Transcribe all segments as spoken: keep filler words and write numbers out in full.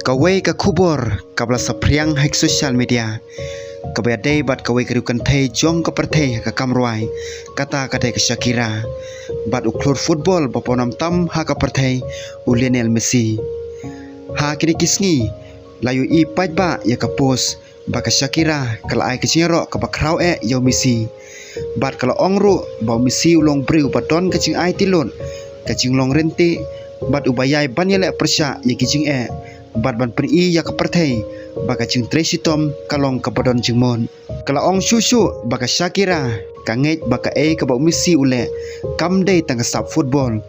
Kawei ka khubor kaba la saphriang ha ki social media, kaba ïadei bad kawei ka riewkynthei jong ka pyrthei ha ka kam rwai, kata ka dei ka Shakira, bad u khlur football ba pawnam tam ha ka pyrthei, u Lionel Messi. Ha kine ki sngi la ïohi paidbah ïa ka post ba ka Shakira ka la ai ka jingïaroh kaba khraw eh ïa u Messi, bad ka la ong ruh ba u Messi u long briew ba don ka jingaiti lut, ka jinglong ryntih, bad uba ïai ban ïaleh pyrshah ïa ki jingeh, bad ban pyni ïa ka pyrthei ba ka jingtrei shitom ka long kaba don jingmut. Ka la ong shuh shuh ba ka Shakira ka ngeit ba kaei kaba u Messi u leh kam dei tang ka sap football,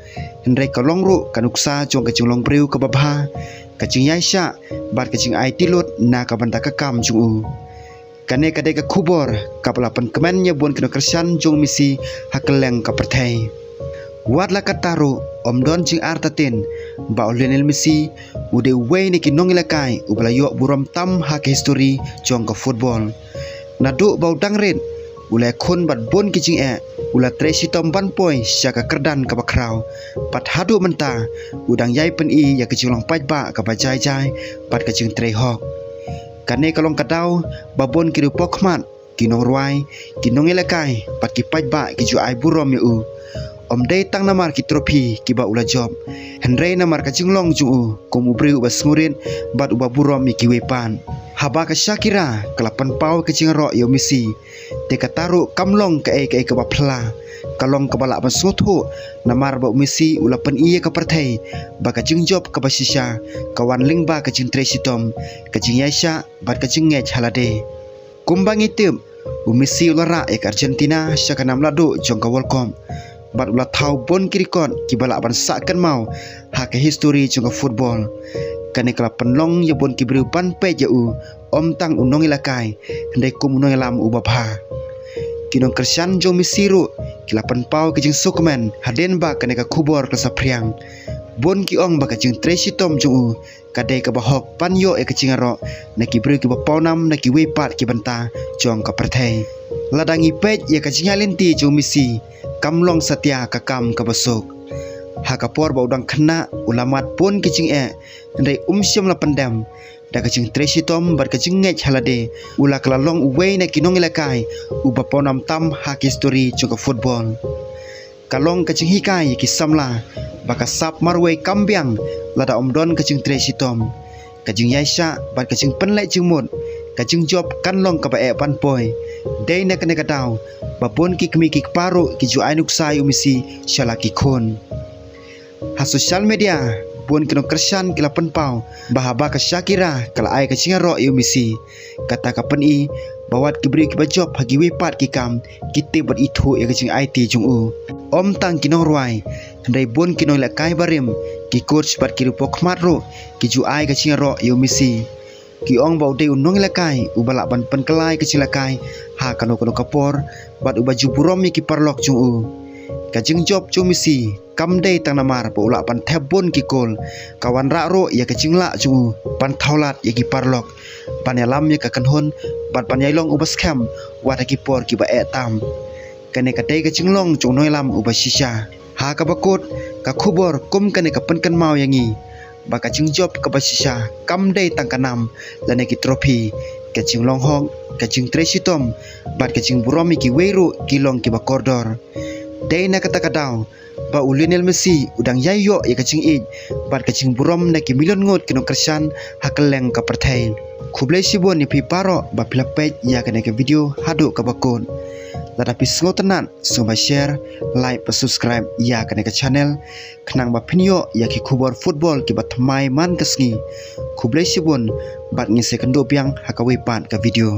hynrei ka long ruh ka nuksa jong ka jinglong briew kaba bha, ka jingïaishah, bad ka jingaiti lut na ka bynta ka kam jong u. Kane ka dei ka khubor kaba la pynkmen ïa bun ki nongkyrshan jong u Messi ha kylleng ka pyrthei. Wat la katta ruh, ym don jingartatien ba u Lionel Messi u dei uwei na ki nongïalehkai uba la ïoh burom tam ha ka histori jong ka football. Naduh ba u dang rit, u la ïakhun bad bun ki jingeh, u la trei shitom ban poi sha ka kyrdan kaba khraw, bad haduh mynta u dang ïai pyni ïa ka jinglong paidbah kaba jai jai bad ka jingtrei hok. Kane ka long ka daw ba bun ki riewpawkhmat, ki nongrwai, ki nongïalehkai bad ki paidbah ki ju ai burom ïa u, ym dei tang namar ki trophy kiba u la jop, hynrei namar ka jinglong jong u kum u briew uba sngewrit bad uba burom ïa kiwei pat. Haba ka Shakira ka la pynpaw ka jingïaroh ïa u Messi, te kata ruh kam long kaei kaei kaba phylla, ka long kaba lah ban sngewthuh namar ba u Messi u la pyni ïa ka pyrthei ba ka jingjop kaba shisha ka wan lyngba ka jingtrei shitom, ka jingïaishah, bad ka jingngeit ha lade. Kumba ngi tip, u Messi u la rah ïa ka Argentina sha ka nam lahduh jong ka World Cup, bad u la thaw bun ki record kiba lah ban sah kynmaw ha ka histori jong ka football. Kane ka la pynlong ïa bun ki briew ban peit ïa u, ym tang u nongïalehkai, hynrei kum u nongïalam uba bha. Ki nongkyrshan jong u Messi ruh ki la pynpaw ka jingsngewkmen hadien ba kane ka khubor ka la saphriang. Bun ki ong ba ka jingtrei shitom jong u ka dei kaba hok ban ïoh ïa ka jingïaroh na ki briew kiba pawnam na kiwei pat ki bynta jong ka pyrthei. Lada ngi peit ïa ka jingïaid lynti jong u Messi, kam long satia ka kam kaba suk. Ha ka por ba u dang khynnah u la mad bun ki jingeh, hynrei um shym la pyndem. Da ka jingtrei shitom bad ka jingngeit ha lade, u la kylla long uwei na ki nongïalehkai uba pawnam tam ha ka histori jong ka football. Ka long ka jinghikai ïa ki samla ba ka sap marwei kam biang lada ym don ka jingtrei shitom. Ka jingïaishah bad ka jingpynleit jingmut, ka jingjop kan long kaba eh ban poi. Dei na kane ka daw ba bun ki kmie ki kpa ruh ki ju ai nuksa ïa u Messi sha la ki khun. Ha social media, bun ki nongkyrshan ki la pynpaw ba haba ka Shakira ka la ai ka jingïaroh ïa u Messi, kata ka pyni ba wat ki briew kiba jop ha kiwei pat ki kam ki tip bad ithuh ïa ka jingaiti jong u. Ym tang ki nongrwai, hynrei bun ki nongïalehkai barim, ki coach bad ki riewpawkhmat ruh ki ju ai ka jingïaroh ïa u Messi. Ki ong ba u dei u nongïalehkai uba lah ban pynkylla ïa ka jingïalehkai ha kano kano ka por, bad uba ju burom ïa ki paralok jong u. Ka jingjop jong u Messi kam dei tang namar ba u lah ban thep bun ki kol, ka wanrah ruh ïa ka jinglah jong u ban thaw lad ïa ki paralok, ban ïalam ïa ka kynhun, bad ban ïai long uba skhem wat ha ki por kiba eh tam. Kane ka dei ka jinglong jong u nongïalam uba shisha. Ha kaba kut, ka khubor kum kane ka pynkynmaw ïa ngi ba ka jingjop kaba shisha kam dei tang ka nam lane ki trophy, ka jinglong hok, ka jingtrei shitom, bad ka jingburom ïa kiwei ruh ki long kiba kordor. Dei na kata ka daw ba u Lionel Messi u dang ïai ïoh ïa ka jingïeit bad ka jingburom na ki million ngut ki nongkyrshan ha kylleng ka pyrthei. Khublei shibun ïa phi baroh ba phi la peit ïa kane ka video haduh kaba kut. Lada phi sngewtynnat, sngewbha share, like bad subscribe ïa kane ka channel, khnang ba phin ïoh ïa ki khubor football kiba thymmai man ka sngi. Khublei shibun, bad ngin sa ïakynduh biang ha kawei pat ka video.